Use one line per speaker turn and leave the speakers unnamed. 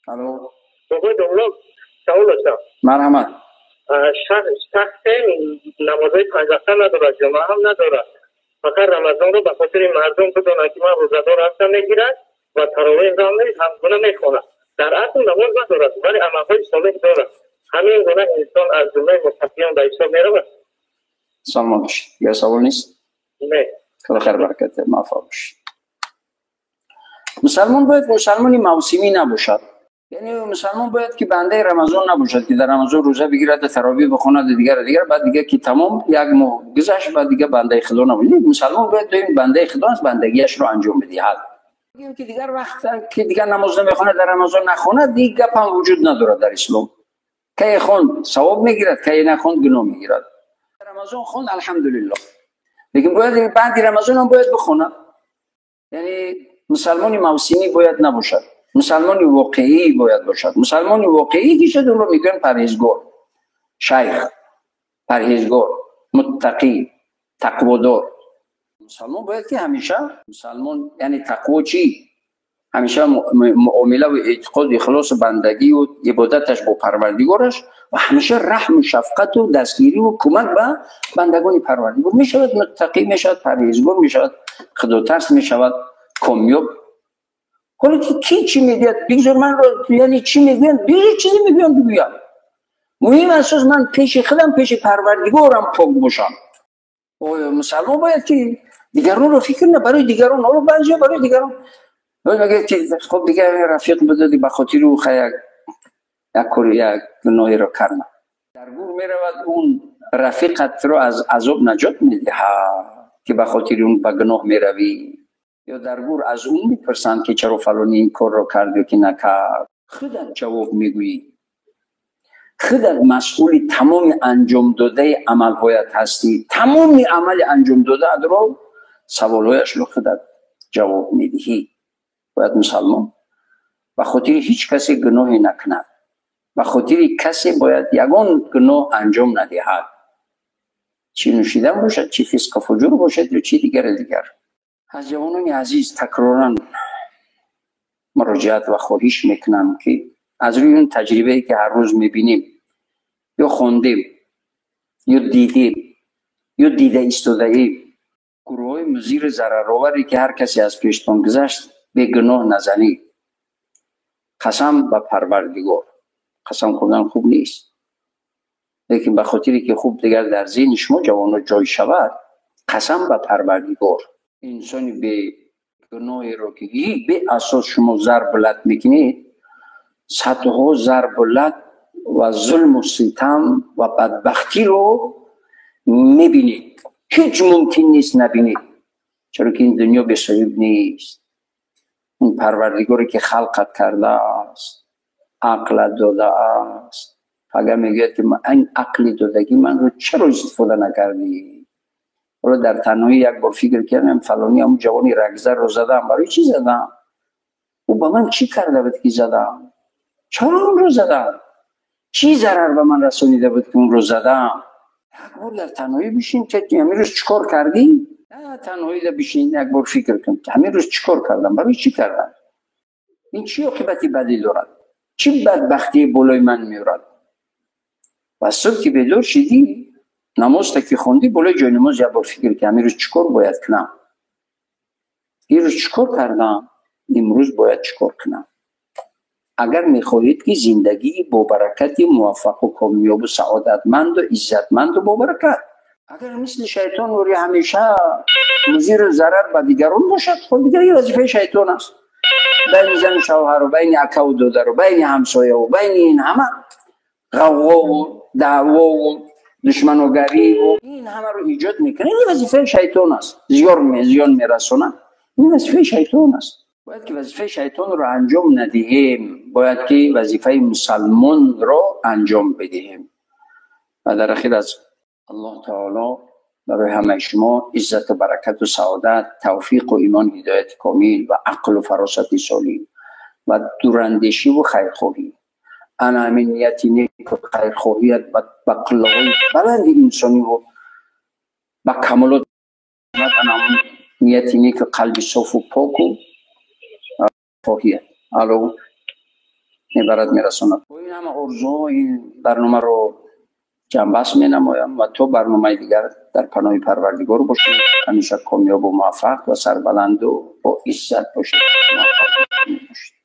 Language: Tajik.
Алло.
Бобои домло, савол доштам.
Марҳамат.
Шахсе намозҳои панҷвақта надорад, ҷумъа ҳам надорад. Фақат Рамазонро ба хотири мардум бидонанд, ки ман рӯзадор ҳастам, мегирад ва таровеҳро ҳамгуна мехонад. Дар асл намоз надорад, вале амалҳои солеҳ дорад. Ҳамин гуна инсон аз ҷумлаи муттақиён ба ҳисоб меравад?
Саломат бошед. Дигар савол нест?
Не.
Худо хайр баракат, муваффақ бошед. Мусалмон бояд мусалмони мавсимӣ набошад. Яъне мусалмон бояд ки бандаи Рамазон набошад, ки дар Рамазон рӯза бигирад, таровеҳ бихонад, дигар дигар, баъд дигар ки тамом як моҳ гузашт, баъд дигар бандаи Худо набошад. Мусалмон бояд доим бандаи Худо аст, бандагиашро анҷом бидиҳад. Ки дигар вақт ки дигар намоз намехонад, дар Рамазон нахонад, диг гап ҳам вуҷуд надорад дар ислом. Кай хонд савоб мегирад, кай нахонд гуноҳ мегирад. Рамазон хонд, алҳамдулиллоҳ. Лекин бояд баъди Рамазон ҳам бояд бихонад. Яъне мусалмони мавсимӣ бояд набошад. Мусалмони воқеӣ бояд бошад. Мусалмони воқеӣ ки шуд, онро мегӯянд парҳезгор, шайх, парҳезгор, муттақӣ, тақводор. Мусалмон бояд ки ҳамеша мусалмон, яъне тақво чӣ? Ҳамеша муомила ва эътиқод, ихлосу бандагию ибодаташ бо Парвардигораш ва ҳамеша раҳму шафқату дастгириву кӯмак ба бандагони Парвардигор мешавад муттақӣ, мешавад парҳезгор, мешавад худотарс, мешавад комёб. Ҳоло ки ки чӣ мегӯяд, бигзор манро, яъне чӣ мегӯянд, бигзор чизе мегӯянд, бигӯянд. Муҳим асос ман пеши худам, пеши Парвардигорам пок бошам. Оё мусалмон бояд ки дигаронро фикр на барои дигарон, ҳоло баъзеҳо барои дигарон мегӯяд ки хуб, дигар рафиқ бидоди, ба хотири ӯ хай як кори, як гуноҳеро кардам. Дар гур меравад, он рафиқатро аз азоб наҷот медиҳад, ки ба хотири он ба гуноҳ меравӣ. Ё дар гур аз он мепурсанд, ки чаро фалони ин корро кард ё ки накард. Худат ҷавоб мегӯӣ. Худат масъули тамоми анҷомдодаи амалҳоят ҳастӣ. Тамоми амали анҷомдодаатро, саволҳояшро худат ҷавоб медиҳӣ. Бояд мусалмон ба хотири ҳеҷ касе гуноҳе накунад. Ба хотири касе бояд ягон гуноҳ анҷом надиҳад. Чӣ нӯшидан бошад, чӣ фисқу фуҷур бошад ё чӣ дигаре дигар. Аз ҷавонони азиз такроран муроҷиат ва хоҳиш мекунам, ки аз рӯи он таҷрибае, ки ҳар рӯз мебинем, ё хондем, ё дидем, ё дида истодаем, гурӯҳҳои музири зарароваре, ки ҳар касе аз пештон гузашт, бегуноҳ назанед. Қасам ба Парвардигор. Қасам хӯрдан хуб нест, лекин ба хотире ки хуб дигар дар зеҳни шумо ҷавонро ҷой шавад, қасам ба Парвардигор, инсони бегуноҳеро, ки беасос шумо зарбу лат мекунед, садҳо зарбу лат ва зулму ситам ва бадбахтиро мебинед. Ҳеҷ мумкин нест набинед, чаро ки ин дунё бесоҳиб нест. Он Парвардигоре, ки халқат кардааст, ақлат додааст, агар мегӯяд, ки ин ақли додагӣ манро чаро истифода накардӣ? Ҳоло дар танҳоӣ як бор фикр кардам: фалонӣ, ҳамун ҷавони рагзарро задам, барои чӣ задам? Ӯ ба ман чӣ карда буд, ки задам? Чаро онро задам? Чӣ зарар ба ман расонида буд, ки онро задам? Як бор дар танҳоӣ бишин, ки ҳамин рӯз чӣ кор кардӣ? Танҳоида бишин, як бор фикр кун: ҳамин рӯз чӣ кор кардам, барои чӣ кардам, ин чӣ оқибати бадӣ дорад, чӣ бадбахтие болои ман меорад? Ва субҳ ки бедор шидӣ, намозта ки хондӣ, болои ҷои намоз як бор фикр, ки ҳамин рӯз чӣ кор бояд кунам, дирӯз чӣ кор кардам, имрӯз бояд чӣ кор кунам. Агар мехоҳед, ки зиндагии бобаракати, муваффақу комёбу саодатманду иззатманду бобаракат. Агар мисли шайтон вори ҳамеша музиру зарар ба дигарон бошад, хоб, дигар ин вазифаи шайтон аст. Байни зану шавҳару, байни акаву додару, байни ҳамсояву, байни ин ҳама ғавғову даъвову душманогариву ин ҳамаро эҷод мекунад, ин вазифаи шайтон аст. Зиён мерасонад, ин вазифаи шайтон аст. Бояд ки вазифаи шайтонро анҷом надиҳем, бояд ки вазифаи мусалмонро анҷом бидиҳем. Ва дар ахир аз Аллоҳ таоло барои ҳамаи шумо иззату баракату саодат, тавфиқу имон, ҳидояти комил ва ақлу фаросати солим ва дурандешиву хайрхоҳӣ. Ана ҳамин нияти неку хайрхоҳият ба қуллаҳои баланди инсониву ба камолот. Ана нияти неку қалби софу поку хоҳият. Алло. Мебарад, мерасонад. Бо ин ҳама орзуҳо ин барномаро ҷамъбаст менамоям ва то барномаи дигар дар паноҳи Парвардигор бошед. Ҳамеша комёбу муваффақ ва сарбаланду бо иззат бошед, муваффақ бошед.